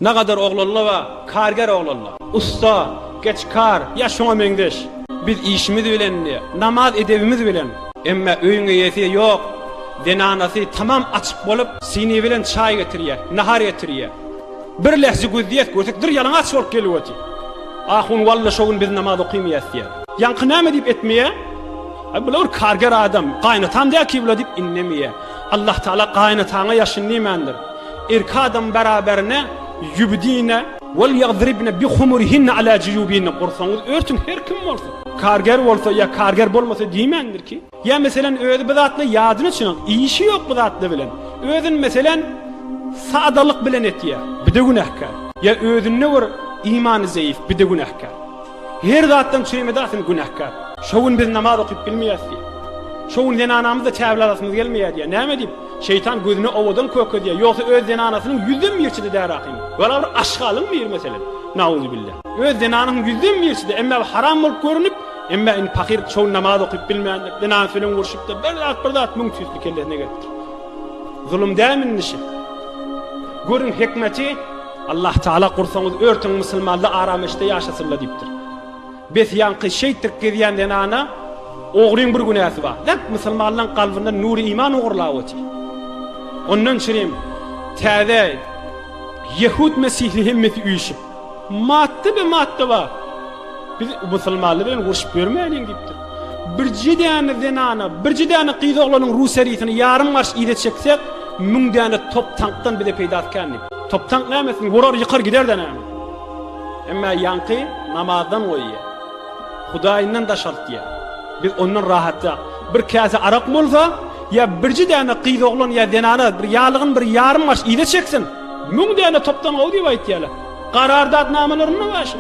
Nagadar oglanlar bar, karger oglanlar. Ussa, geçkar ýa şoňa meňzeş. Biz işimiz bilen diýýär, namaz edebimiz bilen. Emme öýüň eýesi ýok, zenanasy tamam açyk bolup, sini bilen çaý getirýär, nahar getirýär. Bir lähze gözleýäs, görsek dyr ýalaňaç bolup gelip otyr. Ahun walla şo gün biz namaz okymyýas diýýär. Ýaňky näme diýip etmeýär? Aý bular bir karger adam, gaýynatam däl ki bular diýip indemeýär. Allah Taala gaýynataňa ýaşyn diýmändir. Erki adam beraberine ýubdine wal ýadribne bi humurihinne ala juyubinne gursagyňyzy örtüň her kim bolsa. Karger bolsa ýa karger bolmasa diýmändir ki. Ýa meselen özi bu zatla ýadyna çynyň işi ýok bu zatla bilen. Özün meselen sadalyk bilen etýär. Bide günähkär. Ýa özünde bir imany zeýif bide günähkär. Her zatdan çüýmedasyn günähkär. Şo gün biz namaz okyp bilmeýäs diýýär. Şo gün zenanamyzda täbil alasymyz gelmeýär diýýär. Näme diýip? Şeýtan gözüne owadan kökezýär. Ýogsa öz zenanasynyň ýüzden birçi-de däl ahym. Wala bir aşgalyň biri meselem. Nauzubilla. Öz zenanyň ýüzden birçi-de, emma haram bolup görünip, emma indi pahyr şo gün namaz okyp bilmändir. Zenanasy bilen urşupdyr. Bir zat, bir zat müň tüýsli kellesine gelipdir. Zulum dälmi indi şi? Görüň hikmeti. Allah Taala gursaňyz örtüň musulmanlar arameşde ýaşasynlar diýipdir. Bes ýaňky şeýtdirip gezýän zenana ogryň bir günäsi bar. Dek musulmanlaň kalbyndan nury iman ogurlap otyr. Ondan çirim täze ýehud mesihli hemmesi üýşüp madda be madda bar. Biz musulmanlar bilen urşup ýörmäliň diýipdir. Birje däne zenana, birje däne gyz oglanyň ruserisini ýarym garş yza çeksek, müň däne top tankdan bize peýdasy kän diýip. Top tank näme etsin, urar ýykar gider-de näme. Emma ýaňky namazdan goýýar. Hudaýyndan daşaltýar. Biz ondan rahatrak. Bir käse arak bolsa, ýa birje däne gyz oglan ýa zenana bir ýalygyn bir ýarym garş yza çeksin, müň däne topdan gowy diýip aýtýarlar. Karardatnamalarynda bar şu.